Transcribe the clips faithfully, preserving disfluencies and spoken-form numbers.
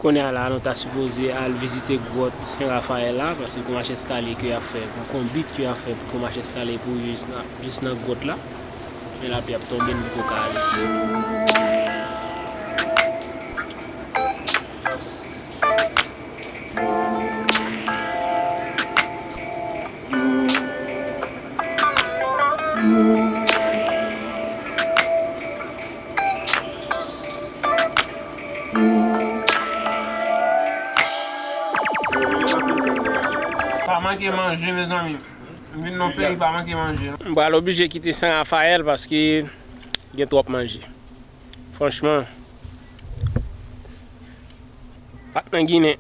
Kounye a la, nou ta sipoze al vizite gwòt Sen Rafayèl la, paske gon mach eskalye ke y ap fè, gon konbit ke y ap fè pou fè mach eskalye pou rive jis nan, jis nan gwòt la. Men lapli ap tonbe, n poko ka ale. Pa manke manje, mezanmi. M vin nan peyi, pa manke manje, non. M pral oblije kite Sen Rafayèl paske gen twòp manje. Franchman, pa t nan Ginen.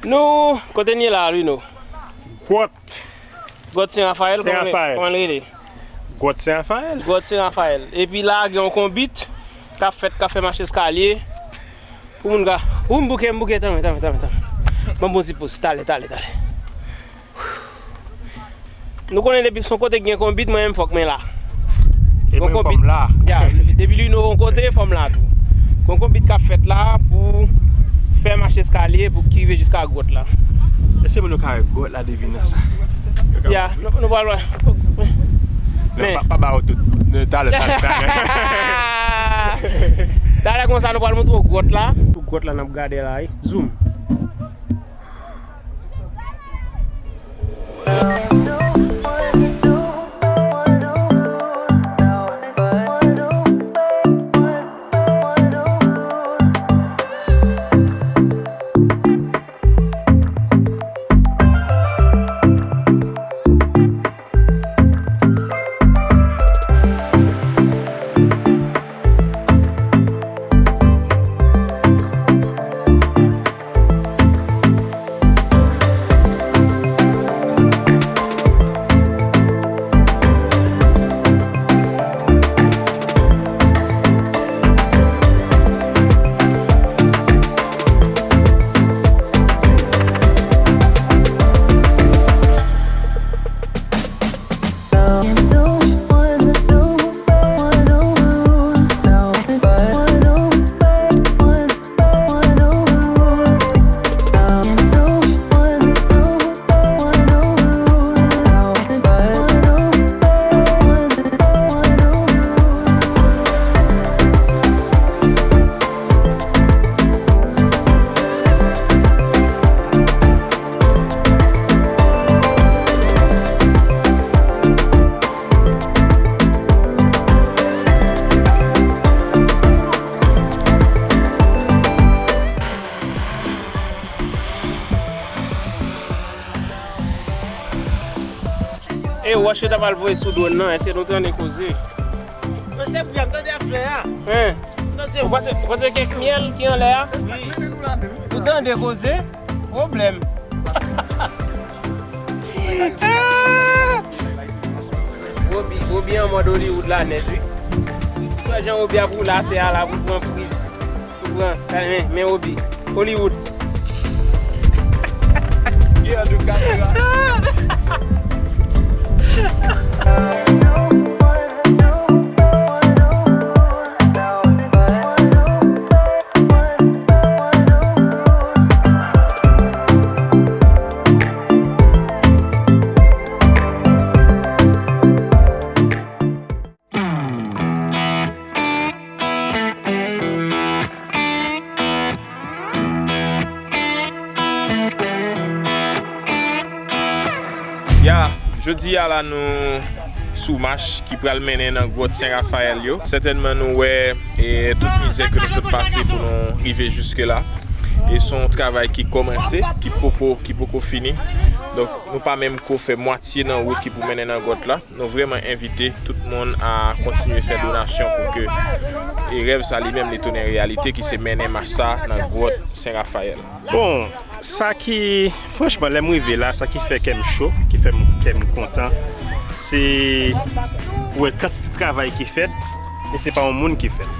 Nou, kote n ye la, Rino? Gwòt. Gwòt Sen Rafayèl, Sen kòman l, Rafayèl. Kòman l rele? Gwòt Sen Rafayèl. Gwòt Sen Rafayèl. Epi la, gen yon konbit k ap fèt, k ap fè mach eskalye. Pou moun ka, ou m bouke, m bouke, tanmen, tanmen, tanmen, tanmen. Ban m bon ti poz, talè, talè, talè. Nou konnen depi son kote ki gen konbit, mwen menm fòk mwen la. E mwen fòm la. Ya, depi Lino yon kote, fòm la tou. Gon konbit k ap fèt la pou fè mach eskalye pou ki rive jiska gwòt la. Èske moun yo ka wè gwòt la depi nan sa? Ya, nou, nou pral wè. Men pa, pa ba yo tout. Talè, talè, talè. Talè konsa nou pral montre w gwòt la. Gwòt la n ap gade la, wi. Zoom. E wòch yo ta pral voye sou dwòn nan, èske nou tande koze? Non, se bri a m tande ap fè a. Hein? Non, se ou panse, ou panse kèk myèl ki anlè a? Wi. Ou tande koze? Pwoblèm. Wobi, Wobi an mòd Hollywood la nèt, wi. Ou wè jan Wobi ap woule atè a la pou l pran priz. Pou l pran, men, men Wobi. Hollywood. Pierre de Castera. Ah, jodi a la nou sou mach ki pral mennen nan gwòt Sen Rafayèl yo. Sètènman nou wè e, tout mizè ke nou sot pase pou nou rive jiske la. E se yon travay ki kòmanse, ki poko, ki poko fini. Donk nou pa menm ko fè mwatye nan wout ki pou mennen nan gwòt la. Nou vrèman envite tout moun a kontinye fè donasyon pou ke e rèv sa li menm li tounen reyalite ki se mennen mach sa nan gwòt Sen Rafayèl. Bon, sa ki, franchman, lè m rive la, sa ki fè kè m cho, ki fè m, kè m kontan, se wè kantite travay ki fèt, e se pa yon moun ki fèt.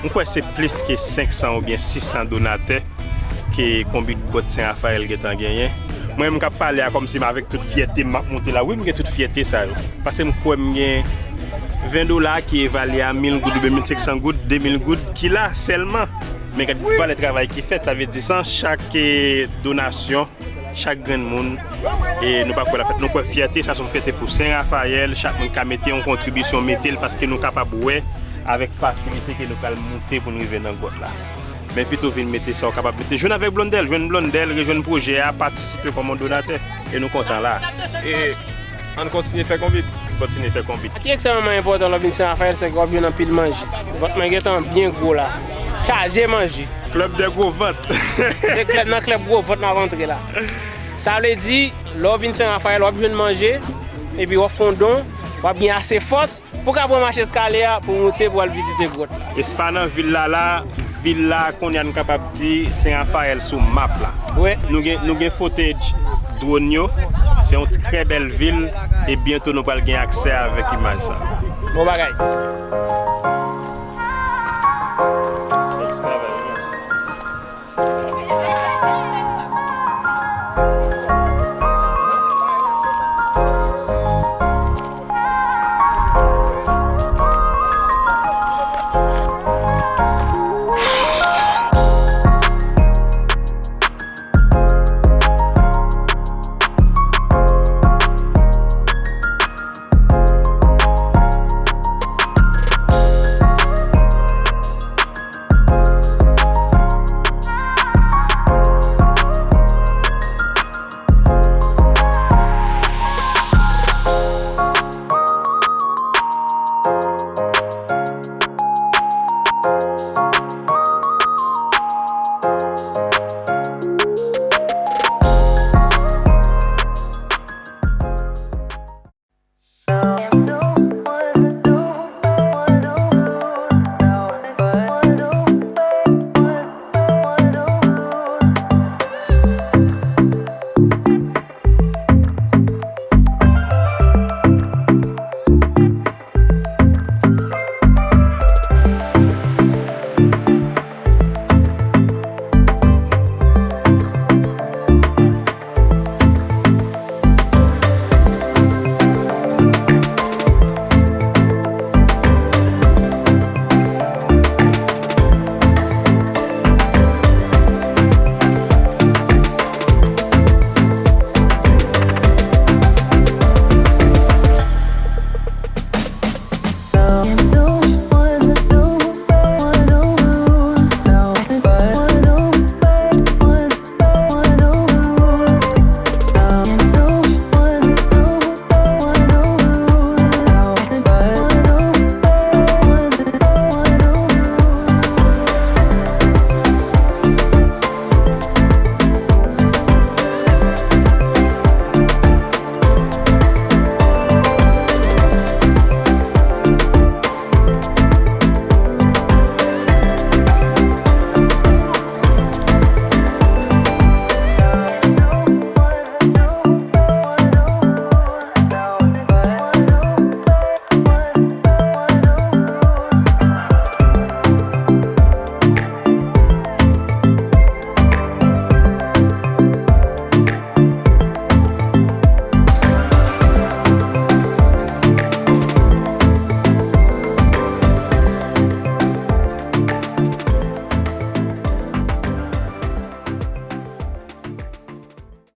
M kwè se plis ke senk san oubyen sis san donatè ke konbit gwòt Sen Rafayèl gentan genyen. Mwen menm k ap pale a kòmsi m avèk tout fyète m ap monte la. Wi, m gen tout fyète sa yo. Paske m kwè m gen ven dola ki evalye a mil goud oubyen mil senk san goud, de mil goud ki la sèlman. Men gad valè travay ki fèt, sa vle di san chak e, donasyon, chak grenn moun, e nou pa kwè l ap fèt. Nou kwè fyète, sa se yon fyète pou Sen Rafayèl, chak moun ka mete yon kontribisyon, mete l paske nou kapab wè avèk fasilite ke nou pral moute pou n rive nan gwòt la. Men pito vin mete sa w kapab mete. Jwenn avèk Blondel, jwenn Blondel, rejwenn pwojè a, patisipe kòm yon donatè. E nou kontan la. E ann kontinye fè konbit. Kontinye fè konbit. Sa ki ekstrèmeman enpòtan lè w vin Sen Rafayèl, se ke w ap jwenn anpil manje. Vant mwen gentan byen gwo la. Chaje manje. Club des gros ventres. Se klèb nan klèb gwo vant m ap antre la. Sa vle di, lè w vin Sen Rafayèl, w ap jwenn manje, epi w ap fè yon don, w ap gen ase fòs pou w ka pran mach eskalye a pou w moute pou w al vizite gwòt la. E se pa nan vil la la, vil la kounye a n kapab di Sen Rafayèl sou map la. Wi. Nou gen, nou gen footage drone yo, se yon trè bèl vil, e byento nou pral gen aksè avèk imaj sa. Bon bagay.